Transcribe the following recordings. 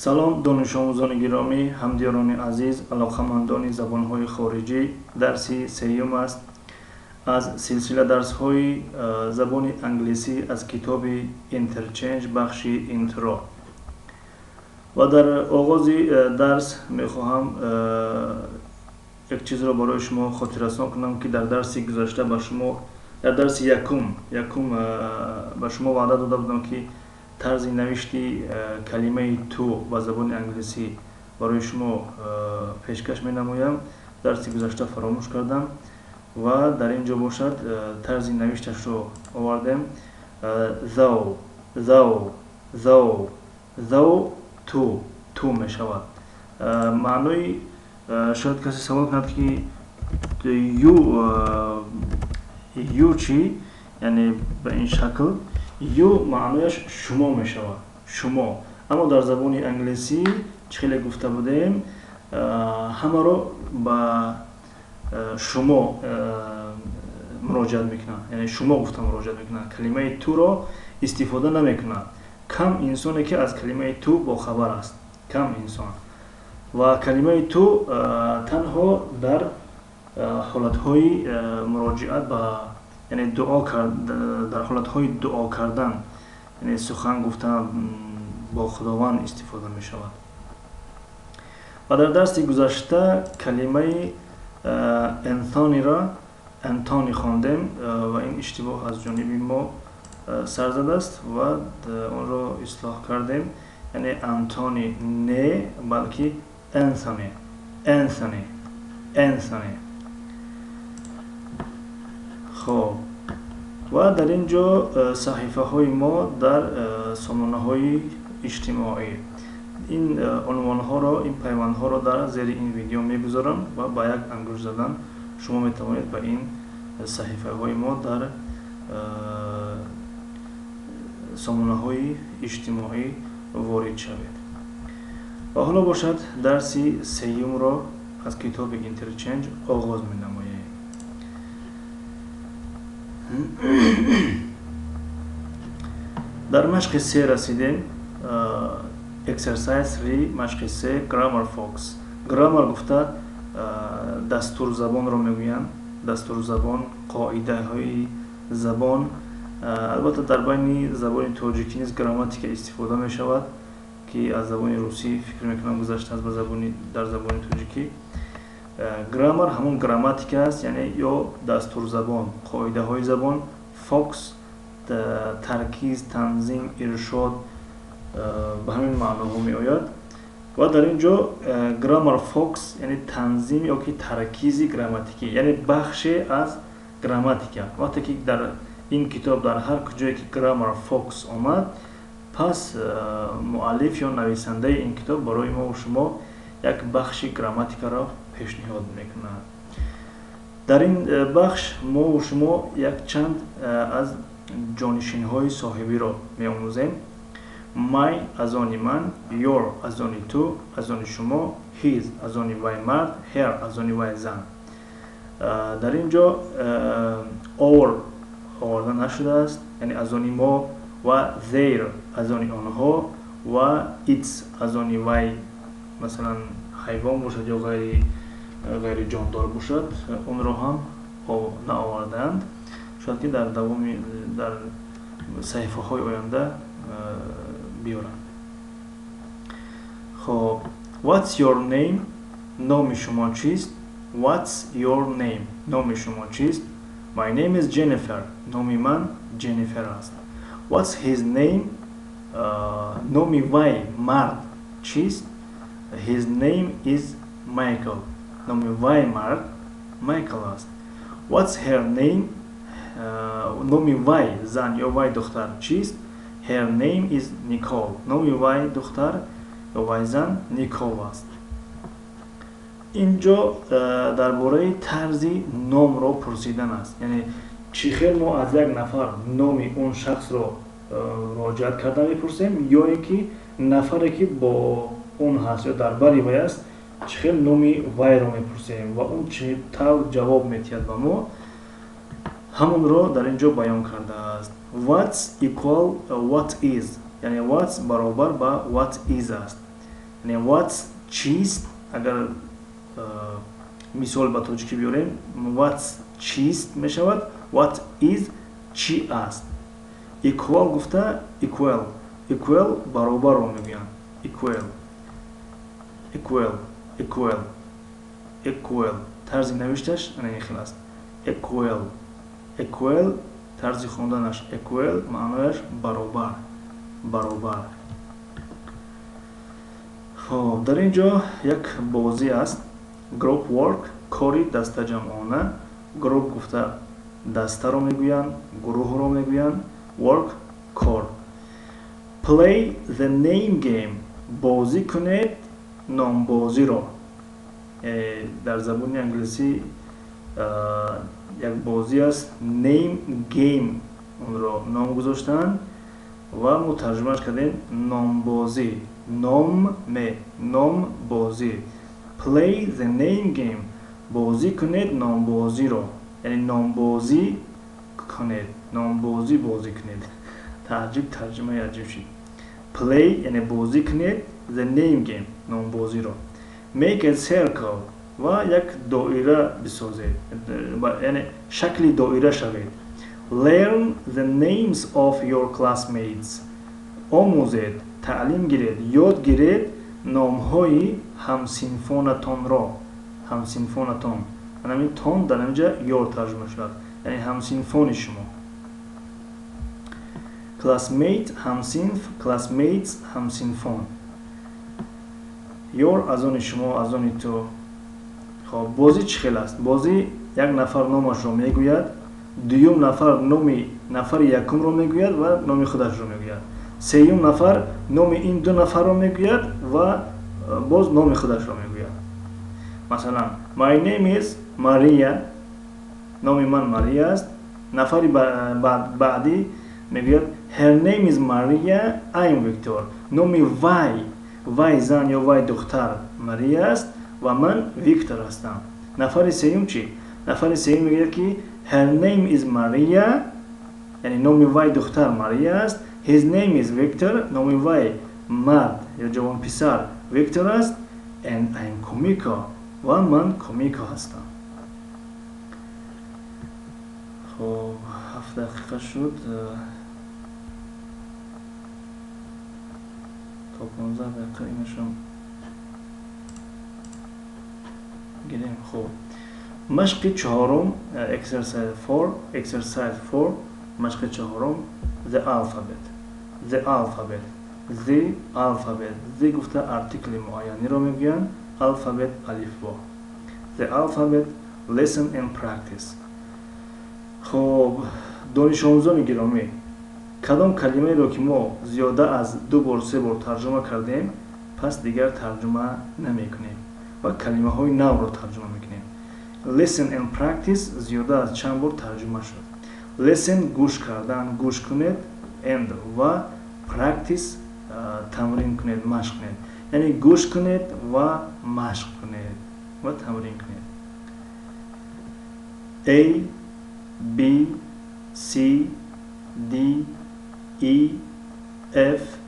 Салом, донишомӯзони гиромӣ, ҳамдиёрони азиз, алоқамандони забонҳои хориҷӣ. Дарси сеюм аст аз силсила дарсҳои забони англисӣ аз китоби Interchange, бахши Intro. Ва дар оғози дарс мехоҳам як чизро барои шумо хотиррасон кунам, ки дар дарси гузашта ба шумо, дар дарси якум ба шумо ваъда дода будам, ки тарзи навишти калимаи «ту» ба забони англисӣ барои шумо пешкаш менамоям. Дарси гузашта фаромӯш кардам ва дар ин ҷо бошад, тарзи навишташро овардем: thou, thou, thou, thou, ту, ту мешавад. Маънои, шояд касе савол кунад, ки you, you чӣ? Яъне ба ин шакл you маънояш шумо мешавад, шумо. Аммо дар забони англисӣ, чӣ хеле гуфта будем, ҳамаро ба шумо муроҷиат мекунанд, яъне шумо гуфта муроҷиат мекунанд, калимаи туро истифода намекунанд. Кам инсоне, ки аз калимаи ту бохабар аст, кам инсон. Ва калимаи ту танҳо дар ҳолатҳои муроҷиат ба, яъне дуо, дар ҳолатҳои дуо кардан, яъне сухан гуфтан бо Худованд истифода мешавад. Ва дар дарси гузашта калимаи Энтониро Антони хондем ва ин иштибоҳ аз ҷониби мо сар задааст ва онро ислоҳ кардем, яъне Антони не, балки Энтони, Энтони, Энтони. Хоб, ва дар ин ҷо саҳифаҳои мо дар сомонаҳои иҷтимоӣ. Ин унвонҳоро, ин пайвандҳоро дар зери ин видео мегузорам ва ба як ангушт задан шумо метавонед ба ин саҳифаҳои мо дар сомонаҳои иҷтимоӣ ворид шавед. Ва ҳоло бошад, дарси сеюмро аз китоби Interchange оғоз менамоем. Дар машқи се расидем, exercise 3, машқи се, grammar focus. Grammar гуфта дастурзабонро мегӯянд, дастурзабон, қоидаҳои забон. Албатта, дар байни забони тоҷикӣ низ грамматика истифода мешавад, ки аз забони русӣ, фикр мекунам, гузаштааст ба забони, дар забони тоҷикӣ. Grammar ҳамон грамматика аст, яъне ё дастурзабон, қоидаҳои забон. Focus таркиз, танзим, иршод, ба ҳамин маъноҳо меояд. Ва дар ин ҷо grammar focus, яъне танзим ё ки таркизи грамматикӣ, яъне бахше аз грамматика. Вақте ки дар ин китоб дар ҳар куҷое ки grammar focus омад, пас муаллиф ё нависандаи ин китоб барои мо шумо як бахши грамматикаро пешниҳод мекунад. Дар ин бахш мо шумо якчанд аз ҷонишинҳои соҳибиро меомӯзем: my аз они ман, your аз они ту, аз они шумо, his аз они вай мард, her аз они вай зан. Дар ин ҷо our оварда нашудааст, яъне аз они мо, ва their аз они онҳо, ва its аз они вай, масалан, ҳайвон бошад ё ғайри ҷондор бошад, онро ҳам наовардаанд. Шояд ки дар давоми, дар саҳифаҳои оянда биёранд. Хоб, what's your name? Номи шумо чист? What's your name? Номи шумо чист? My name is Jennifer. Номи ман Дженнифер аст. What's his name? Номи вай мард чист? His name is Michael. Номи вай мард Майкл аст. What's her name? Номи вай зан ё вай духтар чист? Her name is Nicole. Номи вай духтар ё вай зан Никол аст. Инҷо дар бораи тарзи номро пурсидан аст, яъне чӣ хел мо аз як нафар номи он шахсро муроҷиат карда мепурсем, ё ин ки нафаре, ки бо он ҳаст ё дар бари вай аст, чӣ хел номи вайро мепурсем ва он чӣ тавр ҷавоб медиҳад ба мо, ҳамонро дар ин ҷо баён кардааст. What's equal what is, яъне what's баробар ба what is аст. Яъне what's чист, агар мисол ба тоҷикӣ биёрем, what's чист мешавад, what is чӣ аст. Equal гуфта equal, equal баробарро мегӯянд. Equal, equal, equal, equal. Тарзи навишташ ана ин хел аст. Equal, equal, тарзи хонданаш equal, маънояш баробар, баробар. Хоб, дар ин ҷо як бозӣ аст. Group work, кори дастаҷамъона. Group гуфта дастаро мегӯянд, гурӯҳро мегӯянд. Work кор. Play the name game, бозӣ кунед номбозиро. Дар забони англисӣ як бозӣ аст, name game онро ном гузоштаанд ва мо тарҷумааш кардем номбозӣ, ном ме, номбозӣ. Play the name game, бозӣ кунед номбозиро, яъне номбозӣ кунед, номбозӣ бозӣ кунед. Таъҷиб, тарҷумаи аҷиб шуд. Play яъне бозӣ кунед, the name game номбозиро. Make a circle ва як доира бисозед, яъне шакли доира шавед. Learn the names of your classmates, омӯзед, таълим гиред, ёд гиред номҳои ҳамсинфонатонро. Ҳамсинфонатон, ҳамин тон дар инҷа your тарҷума шудааст, яъне ҳамсинфони шумо. Classmate ҳамсинф, classmates ҳамсинфон. Your аз они шумо, аз они ту. Хоб, бозӣ чӣ хел аст? Бозӣ як нафар номашро мегӯяд, дуюм нафар номи нафари якумро мегӯяд ва номи худашро мегӯяд, сеюм нафар номи ин ду нафарро мегӯяд ва боз номи худашро мегӯяд. Масалан, my name is Maria, номи ман Мария аст. Нафари баъдӣ мегӯяд her name is Maria, I'm Victor, номи вай, вай зан ё вай духтар Мария аст ва ман Виктор ҳастам. Нафари сеюм чӣ? Нафари сеюм мегӯяд ки her name is Maria, яъне номи вай духтар Мария аст. His name is Victor, номи вай мард ё ҷавонписар Виктор аст. And I'm Kumiko, ва ман Кумико ҳастам. Хоб, 7 дақиқа шуд, то 15 дақиқа инашам гирем. Хоб, машқи чаҳорум, exercise 4, exercise 4, машқи чаҳорум, the alphabet, the alphabet, the alphabet. The гуфта артикли муайяниро мегӯянд, alphabet алифбо. The alphabet, listen and practice. Хоб, донишомӯзони гиромӣ, кадом калимаеро ки мо зиёда аз 2 бор, 3 бор тарҷума кардем, пас дигар тарҷума намекунем ва калимаҳои навро тарҷума мекунем. Listen and practice зиёда аз чанд бор тарҷума шуд. Listen гӯш кардан, гӯш кунед, and ва practice тамрин кунед, машқ кунед, яъне гӯш кунед ва машқ кунед ва тамрин кунед. A, B, C, D, E, F,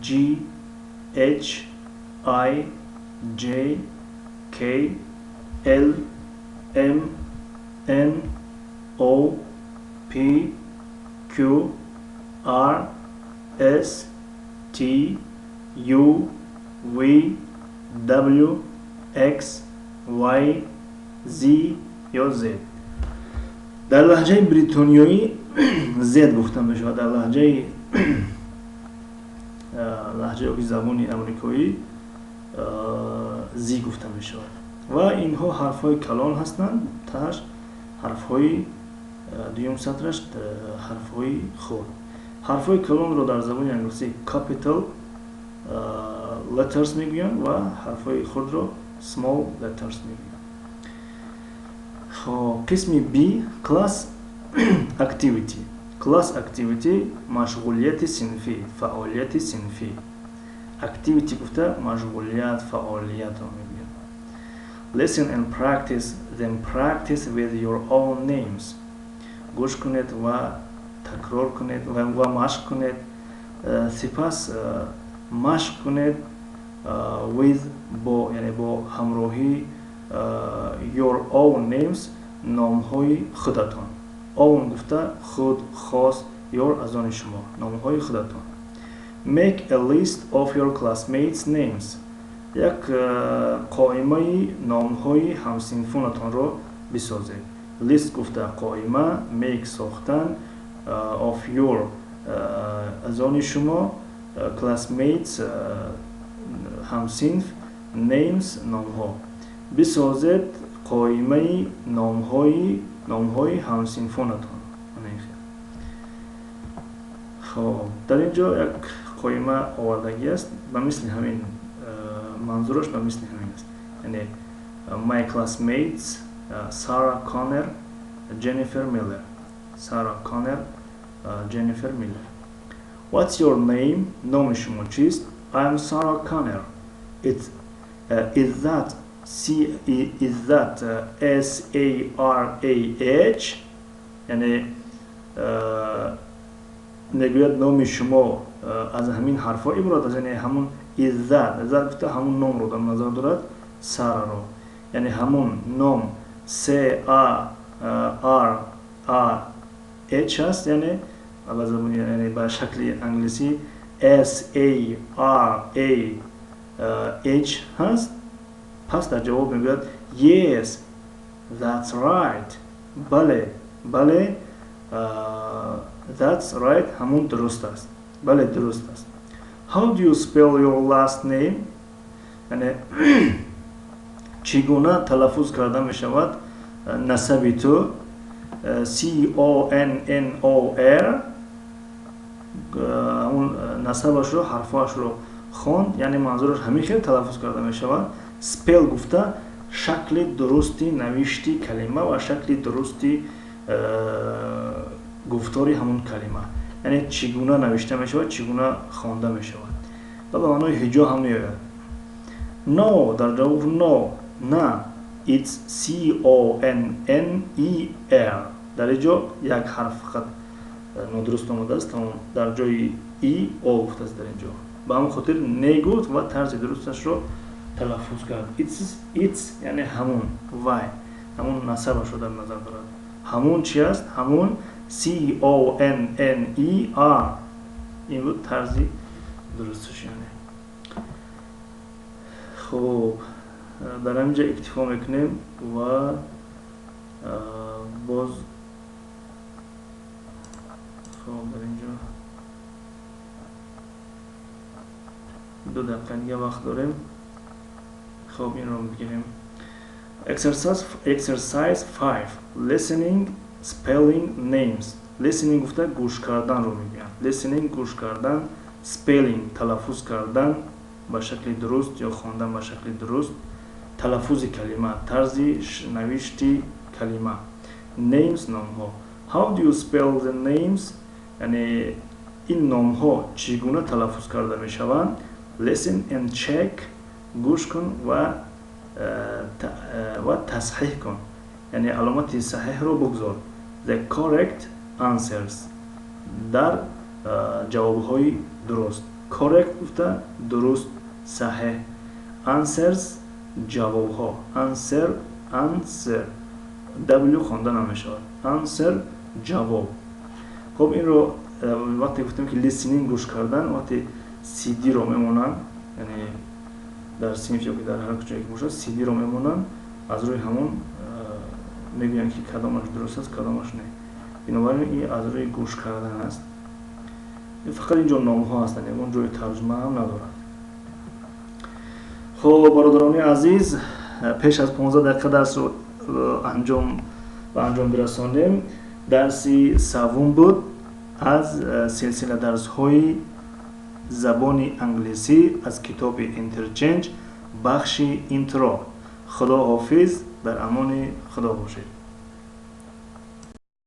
G, H, I, J, K, L, M, N, O, P, Q, R, S, T, U, V, W, X, Y, Z ё Z. Дар лаҳҷаи бритониёӣ Z гуфта мешавад, дар лаҳҷаи ёки забони амрикоӣ Z гуфта мешавад. Ва инҳо ҳарфҳои калон ҳастанд, таҳаш ҳарфҳои дуюм сатраш ҳарфҳои хурд. Ҳарфҳои калонро дар забони англисӣ capital letters мегӯянд ва ҳарфҳои хурдро small letters мегӯянд. Хоб, қисми B, class activity. Class activity машғулияти синфӣ, фаъолияти синфӣ. Activity гуфта машғулият, фаъолиятро мегӯянд. Listen and practice, then practice with your own names. Гӯш кунед ва такрор кунед ва машқ кунед, сипас машқ кунед With бо, яъне бо ҳамроҳӣ, your own names, номҳои худатон. Own гуфта худ, хос, your аз они шумо, номҳои худатон. Make a list of your classmates' names. Як қоимаи номҳои ҳамсинфонатонро бисозед. List гуфта қоима, make сохтан, of your аз они шумо, classmates ҳамсинф, names номҳо. Бисозед қоимаи номҳои ҳамсинфонатон. Хоб, дар ин ҷо як қоима овардагӣ аст, ба мисли ҳамин, манзураш ба мисли ҳамин аст, яъне my classmates: Sarah Connor, Jennifer Miller. Sarah Connor, Jennifer Miller. What's your name? Номи шумо чист? I'm Sarah Connor. Is that C, is that S A R A H? Яъне мегӯяд, номи шумо аз ҳамин ҳарфҳо иборат аст, яъне ҳамун is that, that гуфта ҳамун номро дар назар дорад, Сараро, яъне ҳамун ном S A R A H аст, яъне ба забони, яъне ба шакли англисӣ S A R A H ҳаст. Пас дар ҷавоб мегӯяд: Yes, that's right. Бале, бале, that's right, ҳамун дуруст аст, бале, дуруст аст. How do you spell your last name? Яъне чӣ гуна талаффуз карда мешавад насаби ту? C O N N O R. Ҳамун насабашро, ҳарфҳоашро хонд, яъне манзураш ҳамин хел талаффуз карда мешавад. Spell гуфта шакли дурусти навишти калима ва шакли дурусти гуфтори ҳамун калима, яъне чӣ гуна навишта мешавад, чӣ гуна хонда мешавад, ва ба маънои ҳиҷо ҳам меояд. No, дар ҷавоб no, на, it's C O N N E R. Дар ин ҷо як ҳарф фақат нодуруст омадааст, тамом. Дар ҷои и о гуфтааст дар ин ҷо, ба ҳамон хотир не гуфт ва тарзи дурусташро талаффуз кард. It's яъне ҳамун, вай ҳамун насабашро дар назар дорад. Ҳамун чи аст? Ҳамун C O N N E R. Ин буд тарзи дурусташ. Яъне хуб, дар ҳамин ҷо иктифо мекунем ва боз, хоб, дар ин ҷо 2 дақиқа дига вақт дорем. Хоб, инро бигирем. Exercise 5, listening, spelling names. Listening гуфта гӯш карданро мегӯянд. Listening гӯш кардан, spelling талаффуз кардан ба шакли дуруст ё хондан ба шакли дуруст, талаффузи калима, тарзи навишти калима, names номҳо. How do you spell the names? Яъне ин номҳо чӣ гуна талаффуз карда мешаванд? Listen and check, гӯш кун ва тасҳиҳ кун, яъне аломати саҳиҳро бигзор, the correct answers, дар ҷавобҳои дуруст. Correct гуфта дуруст, саҳеҳ, answers ҷавобҳо, answer, answer, w хонда намешавад, answer ҷавоб. Хуб, инро вақте гуфтем, ки listening гӯш кардан, вақте CD-ро мемонанд, яъне дар синф ё ки дар ҳар ҷое ки бошад, CD-ро мемонанд, аз рӯи ҳамон мегӯянд, ки кадомаш дуруст аст, кадомаш не. Бинобар ин ин аз рӯи гӯш кардан аст. Фақат инҷо номҳо ҳастанд, ягон ҷои тарҷума ҳам надорад. Хуб, бародарони азиз, пеш аз 15 дақиқа дарсро анҷом ба анҷом бирасонем. Дарси саввум буд аз силсила дарсҳои забони англисӣ аз китоби Interchange, бахши intro. Худо ҳофиз, дар амони Худо бошед.